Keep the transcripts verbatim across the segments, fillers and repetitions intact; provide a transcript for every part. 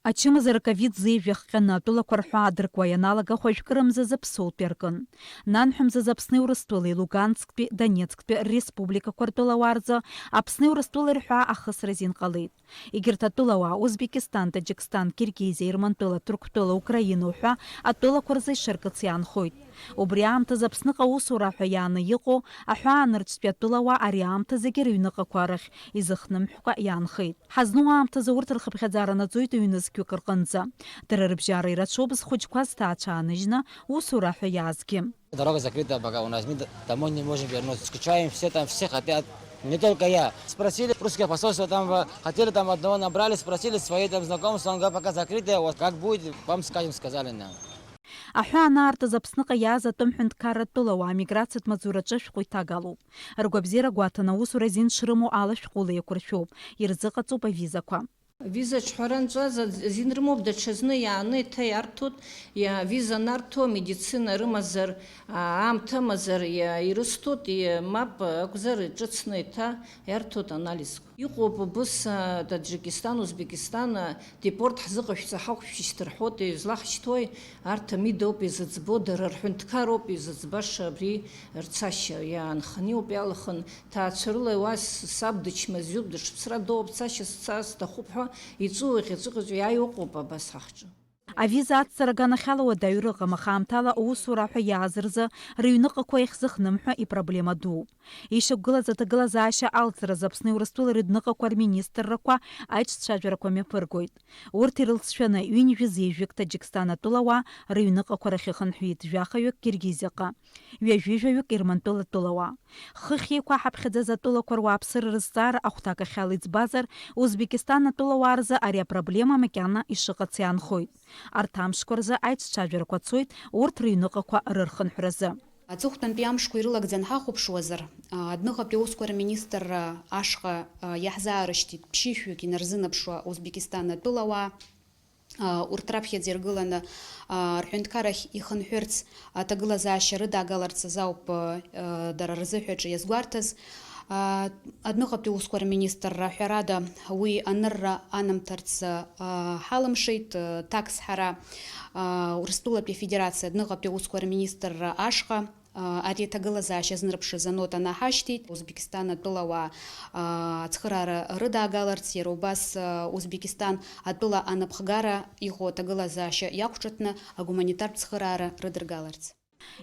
Ачымазара ковид зеижә иахҟьаны атәылақәа рҳәаа адыркуа ианалага хәажәкырамзазы Ԥсоутәи аркын. Нанҳәамзазы Аԥсни Урыстәылеи, Луганцктәи, Донецктәи рреспубликақәа ртәылауаа рзы Аԥсни Урыстәылеи рҳәаа ахысра азин ҟалеит. Егьырҭ атәылауаа, Узбекистан, Таџьикстан, Киргизиа, Ермантәыла, Ҭырқәтәыла, Украина уҳәа атәылақәа рзы ишаркыц иаанхоит. Убри аамҭазы Аԥсныҟа аусура аҳәа иааны иҟоу аҳәаанырцәтәи атәылауаа ари аамҭазыгьы рыҩныҟақәа рахь изыхнымҳәкәа иаанхеит. Ҳазну аамҭазы урҭ рхыԥхьаӡара наӡоит ҩнызқьҩык рҟынӡа. Дара рыбжьара ирацәоуп зхәыҷқәа зҭаацәа ааныжьны усура аҳәа иаазгьы. Дорога закрыта пока у нас, мы д-, домой не можем вернуться. Скучаем, все там, все хотят. Не только я. Спросили русское посольство, там, э, хотели там одного набрали, спросили свои там знакомства, он говорит, пока закрытое, вот как будет, вам скажем, сказали нам. Аҳәаа анаартыз Аԥсныҟа иааз атәым ҳәынҭқарратә тәылауаа амиграциатә маҵзураҿы ашәҟәы иҭагалоуп. Ргәабзиара гәаҭаны аусура азин шрымоу ала ашәҟәыла еиқәыршәоуп, ирзыҟаҵоуп авизақәа. Авиза аҿҳәара нҵәаз азин рымоуп, даҽазны иааны еиҭа иарҭоит, иа-, авиза анарҭо, амедицина рымазар, а-, аамҭа амазар, иа-, ирысҭоит, иа-, мап акәзар, ҿыцны еиҭа иарҭоит анализқәа. Иҟоуп убыс, а, Таджикистан, Узбекистан, а, депорт ҳзыҟашәҵа ҳахәшәшьҭ рҳәоит, излаҳшьҭуеи? Арҭ амидоуп изыӡбо, дара рҳәынҭқарроуп изыӡбаша абри рцашьа. Иаанханы иоуп иалахын, ҭаацәарыла уа с-, саб дычмазаҩуп, дыҽԥсра доуп, цашьа сцар сҭахуп ҳәа иҵәыуеиҟьа, иҵәыӷьаҵәыӷьа иааиуа ыҟоуп абас ҳахҿы. Авиза ацҵара аганахьала уадаҩра ыҟам, аха аамҭала аусура аҳәа иааз рзы рыҩныҟақәа иахьзыхнымҳәа ипроблема дууп. Ишьақәгылаз аҭагылазаашьа алҵразы Аԥсни Урыстәылеи рыдныҟақәа рминистррақәа аиҿцәажәарақәа мҩаԥыргоит. Урҭ ирылҵшәаны ҩынҩажәи зеижәык Таџьикстан атәылауаа рыҩныҟақәа рахь ихынҳәит, жәахаҩык Киргизиаҟа, ҩажәи жәаҩык Ермантәыла атәылауаа. Хыхь еиқәаҳаԥхьаӡаз атәылақәа руааԥсыра рызҵаара ахәҭакахьала иӡбазар, Узбекистан атәылауаа рзы ари апроблема макьана ишыҟац иаанхоит. Арҭ амшқәа рзы аиҿцәажәарақәа цоит урҭ рыҩныҟақәа рырхынҳәразы. Аҵыхәтәантәи амшқәа ирылагӡаны ҳахәаԥшуазар, а, адәныҟатәи аусқәа рминистрра ашҟа, а, иаҳзаарышьҭит ԥшьышәҩык инарзынаԥшуа Узбекистан атәылауаа, а, урҭ раԥхьаӡа иргыланы, а, рҳәынҭқарахь ихынҳәырц аҭагылазаашьа рыдаагаларц азы ауп, а, дара рзыҳәаҿы иазгәарҭаз. А, адәныҟатәи аусқәа рминистрра, ҳәарада, уи анырра анамҭарц, а, ҳалымшеит, а, такс ҳара, а, Урыстәылатәи Афедерациа адәныҟатәи аусқәа рминистрра ашҟа, а, ари аҭагылазаашьа знырԥшыз анота наҳашьҭит. Узбекистан атәылауаа, а, ацхыраара рыдаагаларц, иара убас, а, Узбекистан атәыла анапхгара иҟоу аҭагылазаашьа иақәҿыҭны агуманитартә цхыраара рыдыргаларц.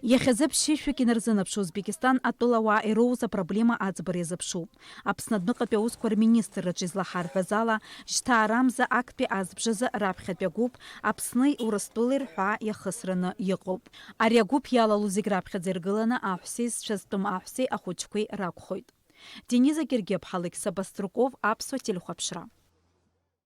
Иахьазы ԥшьышәҩык инарзынаԥшуа Узбекистан атәылауаа ироуз апроблема аӡбара иазыԥшуп. Аԥсны адәныҟатәи аусқәа рминистрраҿы излаҳарҳәаз ала, жьҭаарамза актәи азбжазы раԥхьатәи агәыԥ Аԥсни Урыстәылеи рҳәаа иахысраны иҟоуп. Ари агәыԥ иалалу зегь раԥхьаӡа иргыланы аҳәсеи зцәазтәым аҳәсеи ахәыҷқәеи ракәхоит. Дениза Гергиаԥҳа, Алықьса Баструков, Аԥсуа телехәаԥшра.